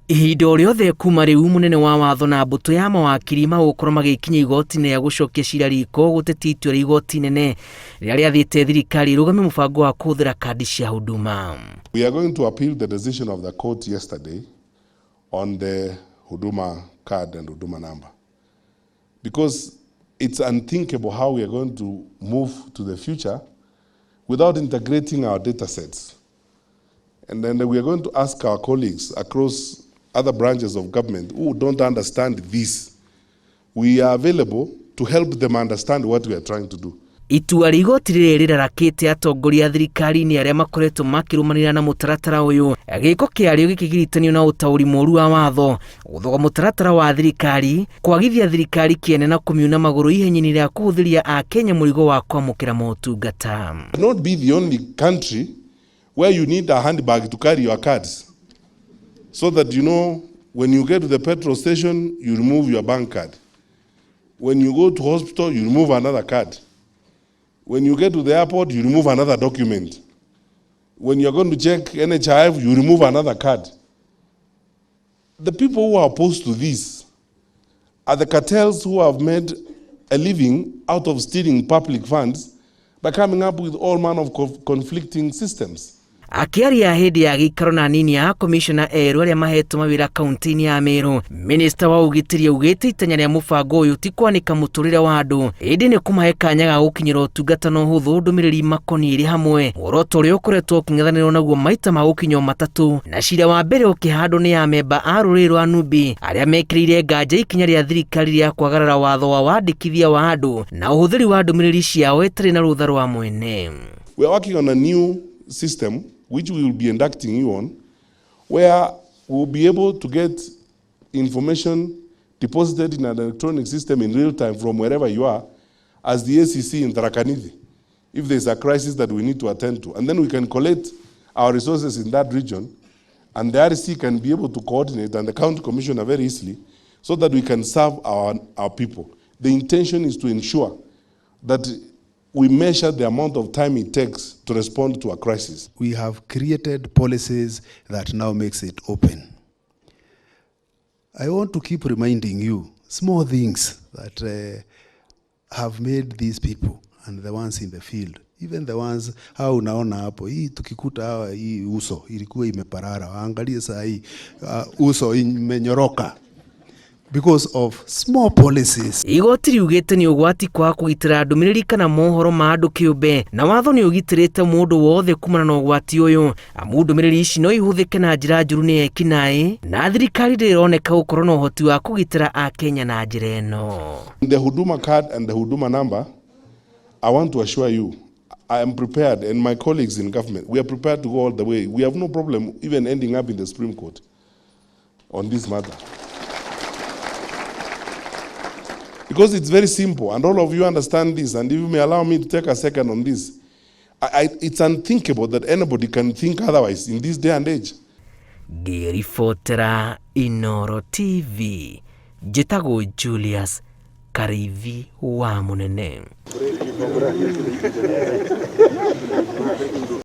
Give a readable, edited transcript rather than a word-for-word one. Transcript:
Ihinda o rĩothe kuma rĩu mũnene wa watho na mbũtũ ya mawakiri magũkorwo magĩkinya igoti-inĩ rĩa gũcokia cira riko gũtetia itua rĩa igoti inene rĩrĩa rĩathĩte thirikari ĩrũgamie mũbango wa kũhũthĩra kandi cia Huduma. We are going to appeal the decision of the court yesterday on the Huduma card and Huduma number, because it's unthinkable how we are going to move to the future without integrating our data sets. And then we are going to ask our colleagues across other branches of government who don't understand this. We are available to help them understand what we are trying to do. Itua rĩa igoti rĩrĩ rĩrarakĩte atongoria a thirikari-inĩ arĩa makoretwo makĩrũmanĩrĩra na mũtaratara ũyũ, gĩko kĩarĩo gĩkĩgiritanio na ũtaũri mũru wa watho, gũthoga mũtaratara wa thirikari, kwagithia thirikari kĩene na kũmiuna magũrũ ihenya-inĩ rĩa kũhũthĩria Akenya mũrigo wa kwamũkĩra motungata. Not be the only country where you need a handbag to carry your cards, so that you know when you get to the petrol station, you remove your bank card. When you go to hospital, you remove another card. When you get to the airport, you remove another document. When you're going to check NHIF, you remove another card. The people who are opposed to this are the cartels who have made a living out of stealing public funds by coming up with all manner of conflicting systems. Akĩaria hĩndĩ ya gĩikaro na anini a komishona erũ arĩa mahetwo mawĩra kaunti-inĩ ya Meru, minista wa ũgitĩri augĩte itanya rĩa mũbango ũyũ ti kwanĩka mũtũrĩre wa andũ, ĩndĩ nĩ kũmahe kanya ga gũkinyĩra ũtungata na ũhũthũ ndũmĩrĩri makoniĩ ĩrĩ hamwe, muoroto ũrĩa ũkoretwo ũkĩng'ethanĩrwo naguo maita ma gũkinya matatũ, na cira wa mbere ũkĩhandwo nĩ amemba a rũrĩrĩ rwa Nubi arĩa mekĩrĩire nganja ikinya rĩa thirikari rĩa kwagarara watho wa wandĩkithia wa andũ na ũhũthĩri wa ndũmĩrĩri ciao ĩtarĩ na rũtha rwa mwene. We are working on a new system which we will be inducting you on, where we will be able to get information deposited in an electronic system in real time from wherever you are, as the ACC in Tharaka Nithi, if there's a crisis that we need to attend to. And then we can collect our resources in that region, and the RC can be able to coordinate, and the county commissioner very easily, so that we can serve our people. The intention is to ensure that we measure the amount of time it takes to respond to a crisis. We have created policies that now makes it open. I want to keep reminding you small things that have made these people and the ones in the field, even the ones hao unaona hapo, hii tukikuta hawa, hii uso ilikuwa imeparara, waangalie saa hii uso imenyoroka because of small policies. Igoti riugĩte nĩ ũgwati kwaga kũgitĩra ndũmĩrĩri kana mohoro ma andũ kĩũmbe, na watho nĩ ũgitĩrĩte mũndũ wothe kumana na ũgwati ũyũ, amu ndũmĩrĩri ici no ihũthĩke na njĩra njũru nĩ ekinaĩ, na thirikari ndĩrĩ ĩroneka gũkorwo na ũhoti wa kũgitĩra Akenya na njĩra ĩno. The Huduma card and the Huduma number, I want to assure you, I am prepared, and my colleagues in government, we are prepared to go all the way. We have no problem even ending up in the Supreme Court on this matter. Because it's very simple, and all of you understand this, and if you may allow me to take a second on this, it's unthinkable that anybody can think otherwise in this day and age. Ngĩribotera Inooro TV, njĩtagwo Julius Kariithi wa Mũnene.